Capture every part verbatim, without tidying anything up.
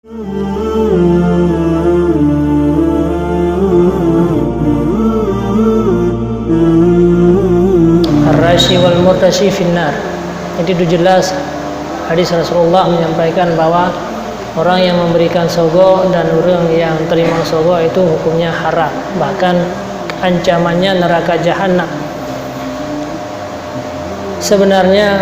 Ar-rashi wal murtashi finnar. Jadi, itu jelas hadis Rasulullah menyampaikan bahwa orang yang memberikan sogo dan orang yang terima sogo itu hukumnya haram. Bahkan ancamannya neraka jahanam. Sebenarnya,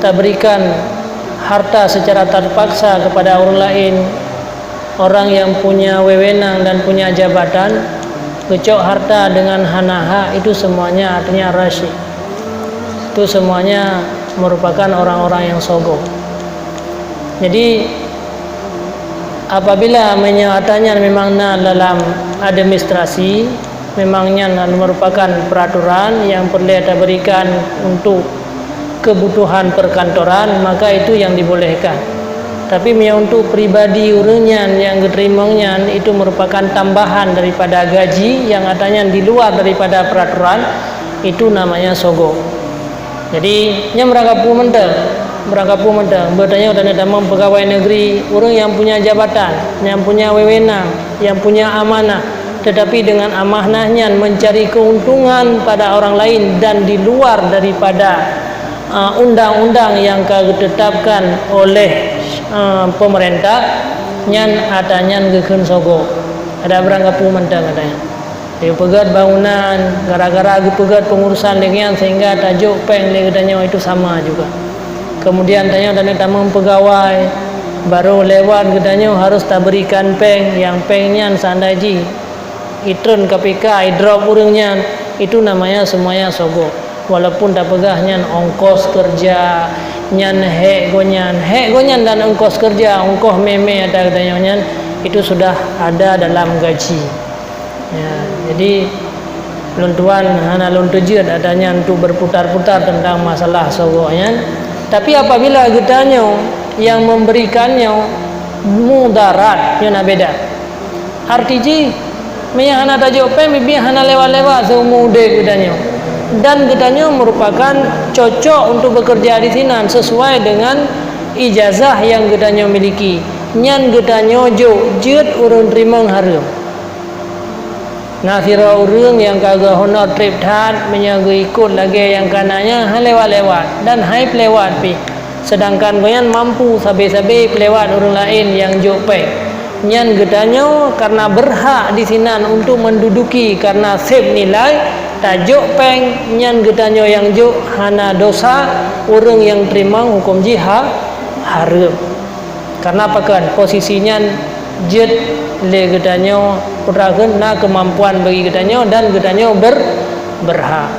taberikan harta secara terpaksa kepada orang lain, orang yang punya wewenang dan punya jabatan, geucok harta dengan hana hak, itu semuanya artinya rashi. Itu semuanya merupakan orang-orang yang sogo. Jadi, apabila meunyoe ata nyan memang na dalam administrasi, memang nyan merupakan peraturan yang peureulée taberikan untuk kebutuhan perkantoran, maka itu yang dibolehkan. Tapi meunyoe untuk pribadi ureuëng nyan nyang geuteurimong nyan, itu merupakan tambahan daripada gaji yang ata nyan di luar daripada peraturan, itu namanya sogo. Jadi, nyan meurangkapeue mantong, meurangkapeue mantong. Beutanyoe, tanyoe tamong pegawai negeri, ureuëng nyang punya jabatan, nyang punya wewenang, nyang punya amanah, tetapi dengan amanah nyan mencari keuntungan pada orang lain dan di luar daripada, uh, undang-undang yang ka geutetapkan oleh, uh, pemerintah, nyan ata nyan geukheun sogo. Ada meurangkapeue mantong ata nyan. Geupeugét bangunan, gara-gara geupeugét pengurusan lagée nyan sehingga tajok péng lé geutanyoe, itu sama juga. Kemudian tanyoe, tanyoe tamong pegawai, barô lewat geutanyoe harus taberikan péng, nyang péng nyan seandai jih itreun K P K, idrop ureuëng nyan, itu namanya semuanya sogo. Walaupun tapeugah nyan ongkos kerja, nyan hék gobnyan, hék gobnyan dan ongkos kerja, ongkos mé-mé ata geutanyoe nyan, itu sudah ada dalam gaji. Ya, jadi, lôn tuan hana lôn teujeuet ata nyan untuk berputar-putar tentang masalah sogo nyan. Tapi apabila geutanyoe nyang memberikan nyoe mudarat, nyoe na beda. Arti jih, meunyoe hana tajok péng, bibi hana lewat-lewat seumur udeb geutanyoe. Dan geutanyoe merupakan cocok untuk bekerja di sinan sesuai dengan ijazah nyang geutanyoe miliki. Nyan geutanyoe jok jeuet ureuëng teurimong hareuem. Na sidroe ureuëng nyang ka geuhonor treb that, meunyoe geuikot lagée nyang kana nyan hana lewat-lewat dan hai peulewat pih. Seudangkan gobnyan mampu sabe-sabe peulewat ureuëng laén nyang jok péng. Nyan geutanyoe kareuna beurhak disinan untuk menduduki kareuna seb nilai, tajok péng, nyan geutanyoe nyang jok hana dosa, ureuëng nyang teurimong huköm jih ha-, hareuem. Kareuna pakon? Posisi nyan jeuet lé geutanyoe, peue teuma kheun na keumampuan bagi geutanyoe dan geutanyoe ber-, beurhak.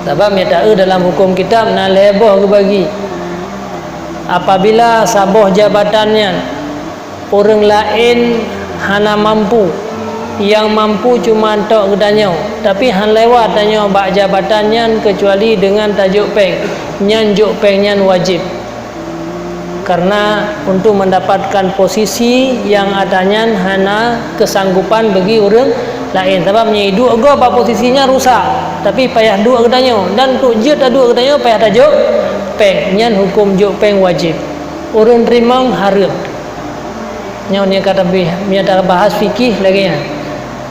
Sabab meunyoe taeu dalam huköm kitab na lhée boh geubagi. Apabila saboh jabatan nyan ureuëng laén hana mampu, nyang mampu cuma tok geutanyoe, tapi hana lewat tanyoe bak jabatan nyan keucuali deungon tajok péng, nyan jok péng nyan wajéb. Kareuna untuk mendapatkan posisi nyang ata nyan hana keusanggopan bagi ureuëng laén. Sabab meunyoe iduek gob bak posisi nyan rusak, tapi payah duek geutanyoe, dan untuk jeuet taduek geutanyoe payah tajok péng, nyan huköm jok péng wajéb. Ureuëng teurimong hareuem. Nyoe nyang ka tabih, nyang tabahas fikih lagée nyan.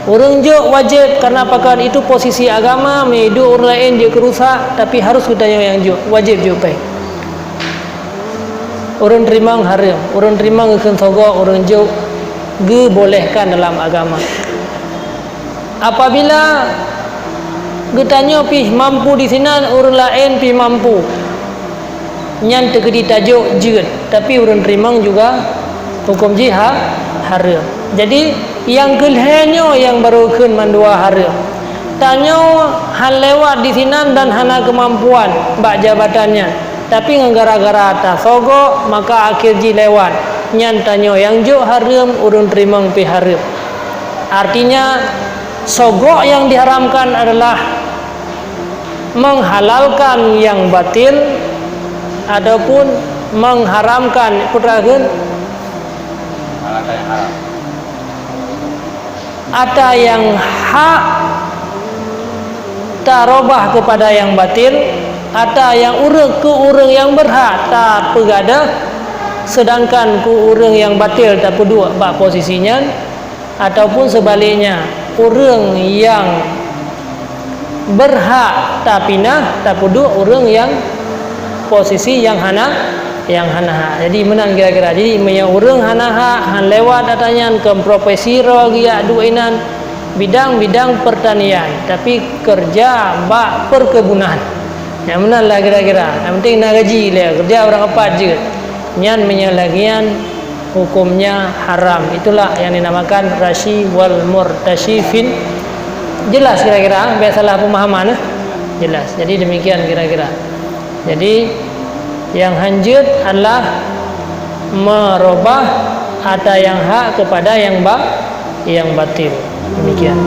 Ureuëng jok wajéb, kareuna pakon? Itu posisi agama, meunyoe iduek ureuëng laén jeuet keu rusak, tapi harus geutanyoe nyang jok, wajéb jok péng. Ureuëng teurimong hareuem, ureuëng teurimong geukheun sogo, ureuëng jok geubolehkan dalam agama. Apabila geutanyoe pih mampu disinan, ureuëng laén pih mampu, nyan teukeudi tajok jeuet, tapi ureuëng teurimong juga huköm jih ha-, hareuem. Jadi, nyang keu lhée nyoe nyang barô kheun mandua hareuem. Tanyoe hana lewat disinan dan hana keumampuan bak jabatan nyan, tapi ngon gara-gara tasogo, maka akhé jih lewat. Nyan tanyoe nyang jok hareuem, ureuëng teurimong pih hareuem. Artinya, sogok nyang diharamkan adalah menghalalkan nyang batil ataupun mengharamkan, peue teuma kheun? Ata nyang hak tarubah keupada nyang batil, ata nyang ureuëng keu ureuëng nyang beurhak tapeugadôh, Seudangkan keu ureuëng nyang batil tapeuduek bak posisi nyan, ataupun seubaliknya, ureuëng nyang beurhak tapinah tapeuduek ureuëng nyang posisi nyang hana, nyang hana hak. Jadi meunan kira-kira. Jadi meunyoe ureuëng hana hak, han lewat ata nyan, kon profesi droe geujak duek inan, bidang-bidang peurtanian, tapi keureuja bak peurkeubunan. Nyang meunan lah kira-kira. Nyang penting na gaji lé, keureuja ureuëng apat jeuet. Nyan meunyoe lagée nyan hukumnya haram. Itulah yang dinamakan rasyi wal murtasyi fin. Jelas kira-kira, biasalah pemahaman eh. Jelas. Jadi demikian kira-kira. Jadi yang hanjeuet adalah merubah ata yang hak kepada yang ba yang batil. Demikian.